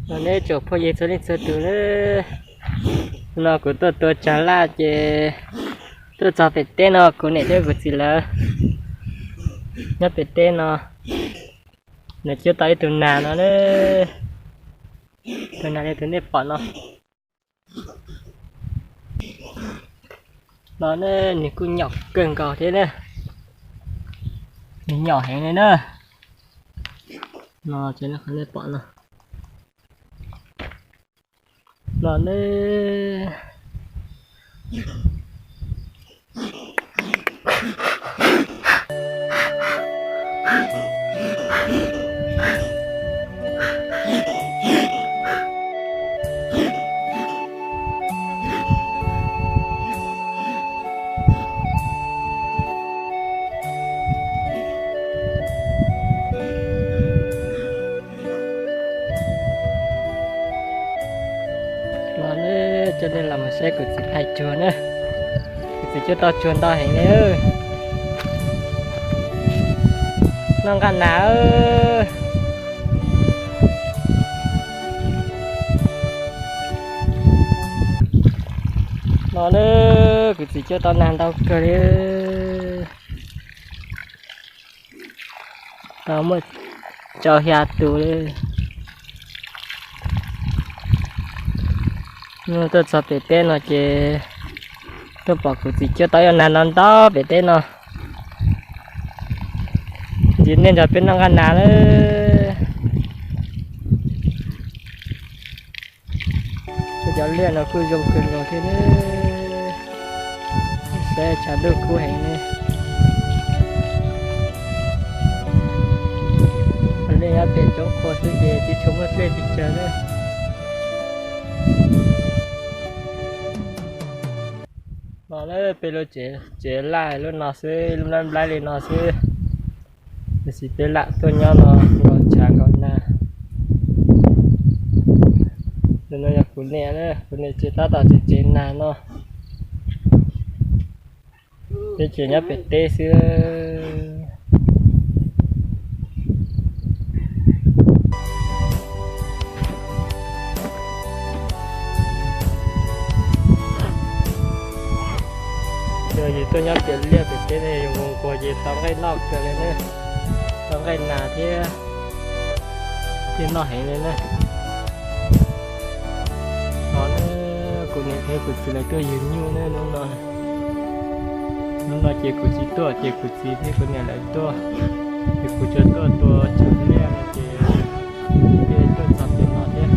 Os, neb tsoom phooj ywg txhua leej txhua tus na, no kuv tuaj tua tsav laj ces tuaj txog pem teb no kuv niam thiab kuv txiv lawv nyob pem teb no, nws cuab tau ib tug nas no na, tus nas li tus nej pom no. No ne, nws kuj nyom kawg nkaus thiab na, nws nyom heev li na. No, nej pom no, no ne. Los ne, coj nej los mus saib kuv txiv thaij tsuag na. Kuv txiv cuab tau tsuag ntau heev li. Noj nqaj nas. Los ne, kuv txiv cuab tau nas ntau kawg li. Tau muaj rau xya tus li. Tuaj txog pem teb no ces tuaj pom kuv txiv cuab tau ib co nas no ntau pem teb no. Ntxiv nej nrog peb noj nqaj nas lawm. Cov liaj no kuj zoo kawg nkaus thiab. Saib tshav ntuj kub heev li. Liaj nyob pem roob qhua xwb ces tsis tshua muaj dlej pes tsawg li. No peb lub tsev laj lub no xwb, lub nplab nplab li no xwb. Tiam sis peb lam tuaj nyob no nkaum tshav nkaum nag. Tus no yog kuv niam, kuv niam tsev tab tom tsev tsev nas no. Peb tsev nyob pem teb xwb. Yog yus tuaj nyob pem liaj pem teb ne, yus nquag nquag ces tau nqaij noj kawg li na, tau nqaij nas thiab, thiaj noj heev li na. No na, kuv niam thiab kuv txiv lawv tuaj yug nyuj na hnub no. Hnub no ces kuv tsis tuaj ces kuv txiv thiab kuv niam lawv tuaj, ces kuv tsuas tuaj tua tshav liaj no ces thiaj tuaj txog pem no thiab.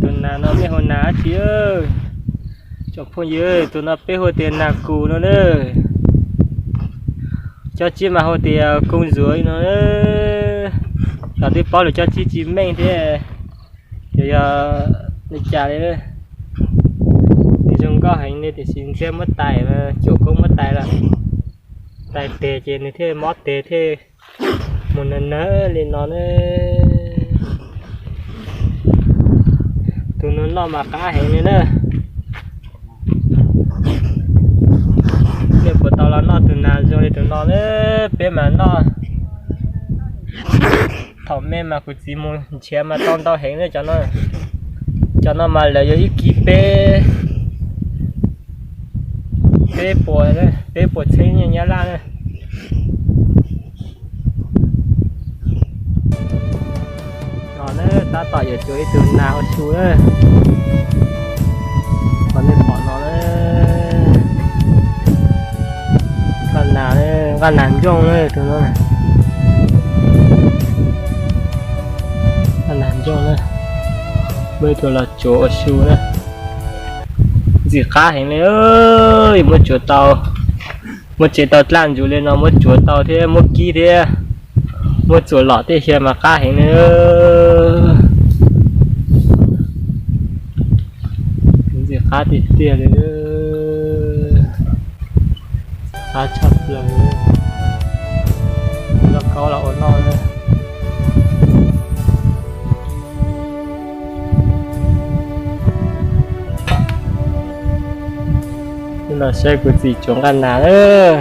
Tus nas no nej hu nas dab tsi? Tsoom phooj ywg, tus no peb hu tias nas kus no na. Cov tsib mas hu tias koo zuav no. Los twb paub lus cov tsib tsis meej thiab, ces yog li cas li. Nws zoo nkauj heev li tiam sis ntxiab muab tais, cuam koob muab tais lawm. Tais tes ces nws thiaj mob tes thiaj mus nawb nawb li no na. Tus no noj mas qab heev li na. Nej puas tau los noj tus nas zoo li tus no na? Peb mas noj, thaum me mas kuv txiv mus nrhiav mas tau ntau heev li cov no. Cov no mas lawv yuav ib kib peb, peb puas, peb puas txheeb nyiaj Nyab Laj na. No na, tab tom yuav tsuav ib tug nas ua su na. Qhov nej pom no na, nqaj nas, nqaj nas ntsooj na, tus no. Nqaj nas ntsooj na, muaj ib tug los tsuav ua su na. Ntxim qab heev li, muab tsuav tau, muab tsev tau dlaj ntsuv li no muab tsuav tau thiab muab kib thiab, muab txuas lom tej xyaw mas qab heev li. Ntxim qab tiag tiag li, qab tshaj plaws li. Lauj kaub los ua noj na. Los saib kuv txiv tsuav nqaj nas lawm.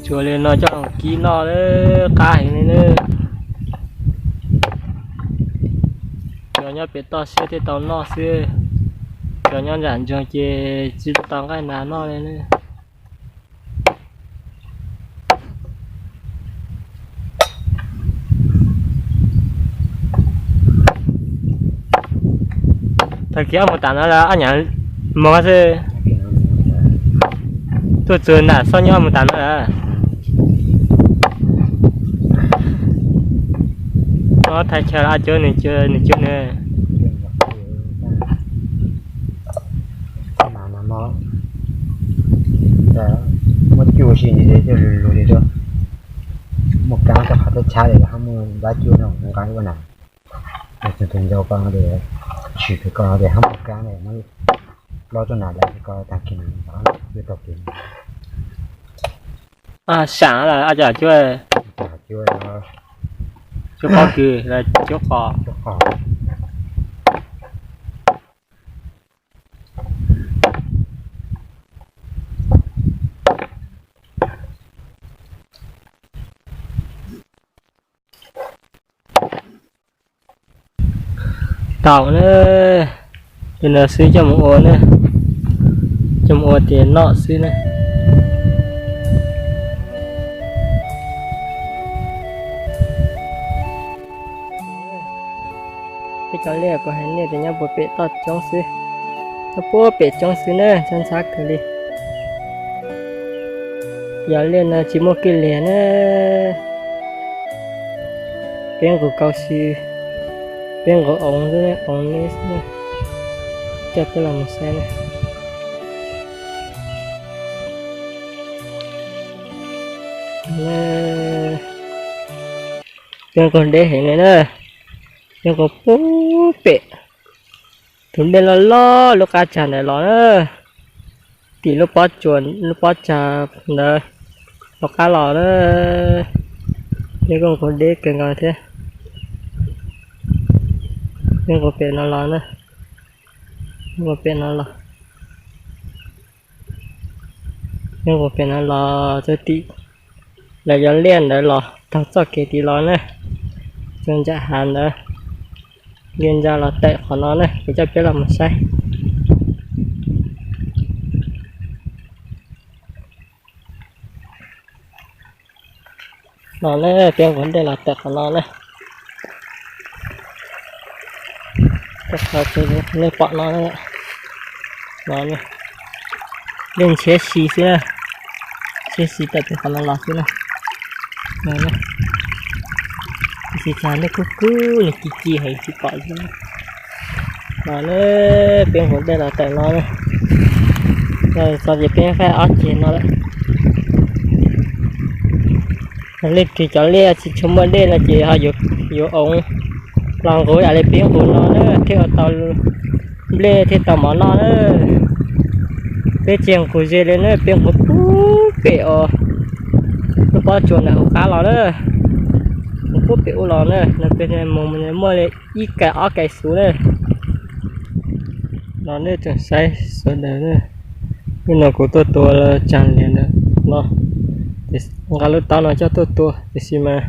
Tsuas li no coj los kib noj lawm, qab heev li na. Cov nyob pem toj siab thiaj tau noj xwb, cov nyob nram ntsoog ces tsis tau nqaij nas noj li na. Tag kis wb mus tas no lawm, ob nyuag moos xwb. Tuaj txog nram Xoj Nyuj wb mus tas no lawm. Ob thaj chaw ob cuab nws cuab nws cuab nws. Muab cuj ua si ntsis thiaj lug lug li rau. Muaj kaab rau qhov txhab txhab li, ho muaj npab cuj no nqa ua nas. Tus ntxhais ko tshwm pem ko tias ho muaj kaab, muab plaub rau nas lawm ko tag kis no yuav tau kev. Saam lawm, cuab, cuab pob kws, cuab qos. Tau na, li no xwb coj mus ua na, coj mus ua tias noj xwb na. Peb cov liaj kuv hais nej tias nyob puag pem toj roob xwb, nyob puag pem roob xwb na, ntxhab ntxhab kawg li. Yog liaj no tsis muaj kwj liag na, peb nqus kauj xwb, peb nqus oov xwb, oov neb xwb. Coj peb los mus saib na. Peb nqus deb heev li na, peb nqus puag pem tus dej loj loj lub qab tsag ntawd los na, tim lub pob tsuas lub pob tsag ntawd rov qab los na. Peb kuj nqus deb kawg nkaus thiab. Peb nqus pem no los na, nqus pem no los, peb nqus pem no los txog tim lawv cov liaj ntawd los taug txoj kev tid los na, txog ntsam hav ntawd, liaj ntsa los tawm qhov no na, kuv coj peb los mus saib. No na, peb nqus dej los tawm qhov no na. Nej pom no, no, dej ntshiab si xwb na, ntshiab si tawm pem qhov no los xwb na. No, tab sis tsam nej kub kub nws ci ci heev tsis pom xwb. No na, peb nqus dej los tawm no na. Txog ces peb faib ob ceg no lawm. Leej twg cov liaj tsis tshua muaj dej no ces ho yuav oov los nqus ib yam li peb nqus no na thiaj ua tau nplej thiaj tau mov noj na. Peb tsis nqus ze li na, peb nqus puag pem os, lub pob tsuas ntawm hauv qab los na, nqus puag pem ub los na, no peb mus muaj li ib kais ob kais xuv na. No nej tseem saib sawv daws na, hnub no kuv tuaj tua tsag liag ntawm no, nqa lub taub no coj tuaj tua, tiam sis mas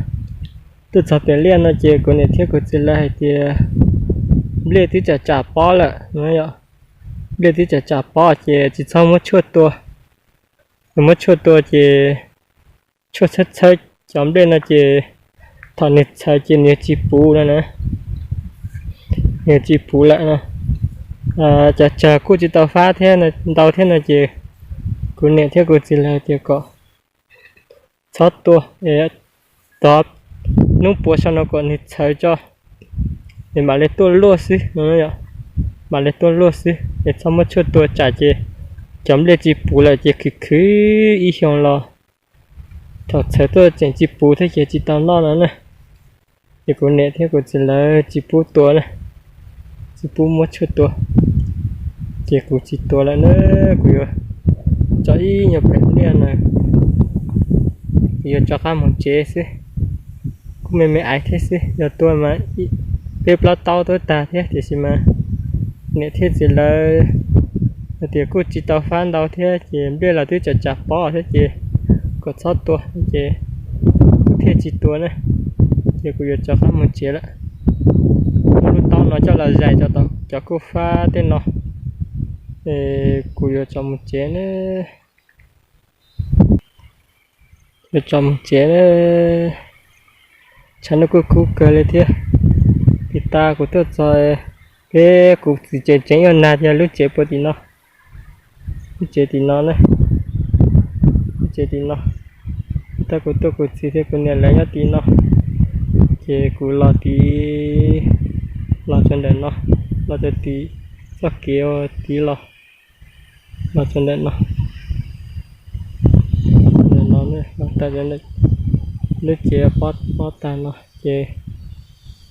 tuaj txog pem liaj no ces kuv niam thiab kuv txiv lawv hais tias nplej twb tsam tsam pob lawm no yom, nplej twb tsam tsam pob ces tsis txhob muab tshuaj tua. Yog muab tshuaj tua ces tshuaj txhawb txhawb cov nplej no ces thaum nws txhawv ces nws yuav tsis puv no na, nws yuav tsis puv lawm no. Cov tsag kuj tsis tau fab thiab ntau thiab no ces kuv niam thiab kuv txiv lawv tias kom txhob tua, tov hnub puav saum no kom nws txhawv tso, es mam li tuaj luaj xwb no, mam li tuaj luaj xwb es txhob muab tshuaj tua tsam ces cov nplej tsis puv lawm ces khwv khwv ib xyoos los thaum txhawv tuaj tseem tsis puv thiab ces tsis tau noj no na. Ces kuv niam thiab kuv txiv lawv tsis pub tua na, tsis pub muab tshuaj tua, ces kuv tsis tua lawm na. Kuv yuav tso ib nyuag pliag liaj na, kuv yuav rov qab mus tsev xwb. Kuj me me aiv thiab xwb, yog tua mas peb plaub taub tuaj tag thiab, tiam sis mas niam thiab txiv lawv hais tias kuj tsis tau fab ntau thiab ces nplej los twb tsam tsam pob thiab ces kuv kom txhob tua ces kuv thiaj tsis tua na. Ces kuv yuav rov qab mus tsev lawm. Muab lub taub no coj los zais rau tom cov kuj fab tej no, es kuv yuav rov mus tsev na. Yuav rov mus tsev na. Tshav ntuj kuj kub kawg li thiab. Tiv tas kuv tuaj txog peb, kuv txiv tsev tseem yuav nag tias lub tsev puag tim no, lub tsev tim no na, lub tsev tim no. Tab kuv tuaj kuv txiv thiab kuv niam lawv nyob tim no, ces kuv los tid, los rau ntawm no, los rau tid txoj kev uas tid los, los rau ntawm no, ntawm no, lub tsev pob tag no ces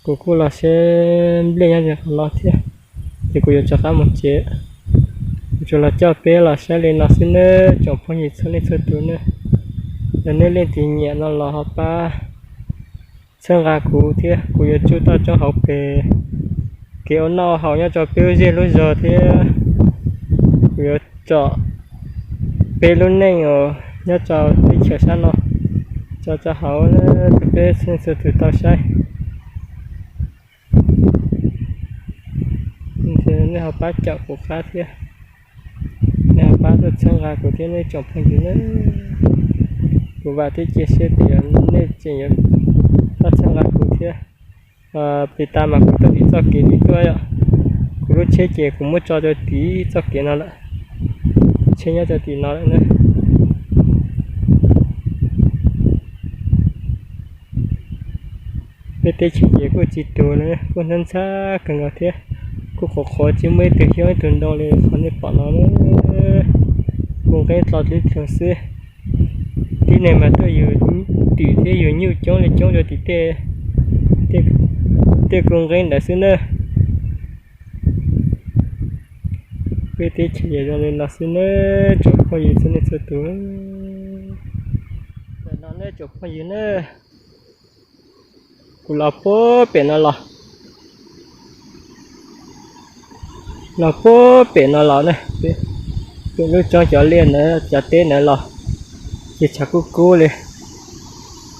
kuv kuj los saib nplej nyob rau qhov no thiab, ces kuv yuav rov qab mus tsev. Kuv tsuas los coj peb los saib li no xwb nawb tsoom phooj ywg txhua leej txhua tus nawb. Yog nej leej twg nyiam no los ho pab txhawb nqa kuv thiab, kuv yuav tsuj toj roob hauv pes kev ua noj haus nyob rau peb lub zej lub zog thiab. Kuv yuav tsom peb lub neej uas nyob rau teb chaws sab no tso rau hauv rau peb txhua leej txhua tus tau saib. Nej ho pab caum kuv qab thiab, nej ho pab tuaj txhawb nqa kuv thiab nej tsoom phooj ywg nawb. Kuv vam thiab cia siab tias nej tseem yuav pab txhawb nqa kuv thiab. Tiv tas mas kuv tuaj tim txoj kev tid tuaj yom. Kuv lub tsheb ces kuv muab tso rau tim txoj kev no lawm, tsheb nyob rau tim no lawm na. Peb teb chaws ces kuj tsis tus li, kuj ntxhab ntxhab kawg nkaus thiab, kuj qhuav qhuav tsis muaj ib tug xyoob ib tug ntoo li qhov nej pom no. Kuj nqeeb dlhau dlib dlhau xwb. Tib neeg mas tuaj yug twm thiab yug nyuj coob li coob rau tim tej, tej kuj nqeeb ntawd xwb na. Peb teb chaws zoo li no xwb nawb tsoom phooj ywg txhua leej txhua tus. Ntawm no nawb tsoom phooj ywg nawb, kuv los puag pem no los, los puag pem no los na, pem lub roob cov liaj ntawd cov teb ntawd los, ces tshav kub kub li.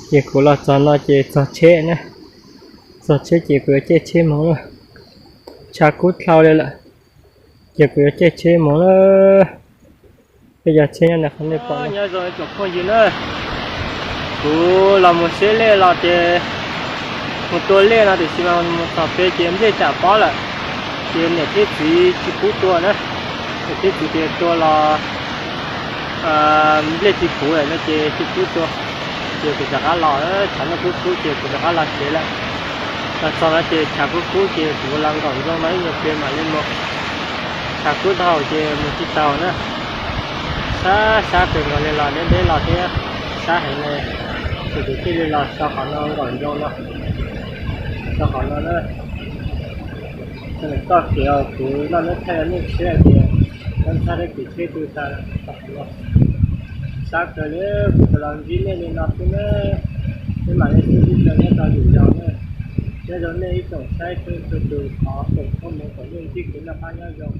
Ces kuv los txog no ces txog tsheb na, txog tsheb ces kuv yuav caij tsheb mus na. Tshav kub dlhau li lawm, ces kuv yuav caij tsheb mus na. Peb cov tsheb nyob ntawm qhov nej pom no. Nyob zoo tsoom phooj ywg na, kuv los mus seb liaj los ces mus tua liaj no tiam sis mas mus txog pem ces nplej tsam pob lawm, ces niam thiab txiv tsis pub tua na. Niam thiab txiv tias tua los nplej tsis puv lawm no ces tsis pub tua. Ces kuv rov qab los, tshav ntuj kub kub ces kuv rov qab los tsev lawm. Los txog no ces tshav kub kub ces kuv los nkaum ntoo no ib nyuag pliag mam li mus. Tshav kub dhau ces mus tsis tau na. Sab sab kawg nkaus li los deb deb los thiab, sab heev li. Ces kuv thiaj li los so qhov no nkaum ntoo no, so qhov no na. Txoj kev uas kuv noj neb thaij rau nej saib tias ntxhab ntxhab thiab kev tsheb tu tas, sab kawg li. Kuv tsuas los ntsib nej li no xwb na, peb mam li sib ntsib dua nyob rau lwm zaus na. Nyob zoo nej ib tsoom saib txhua tus, thov foom koob hmoov kom nej ntsib kev noj qab nyob zoo.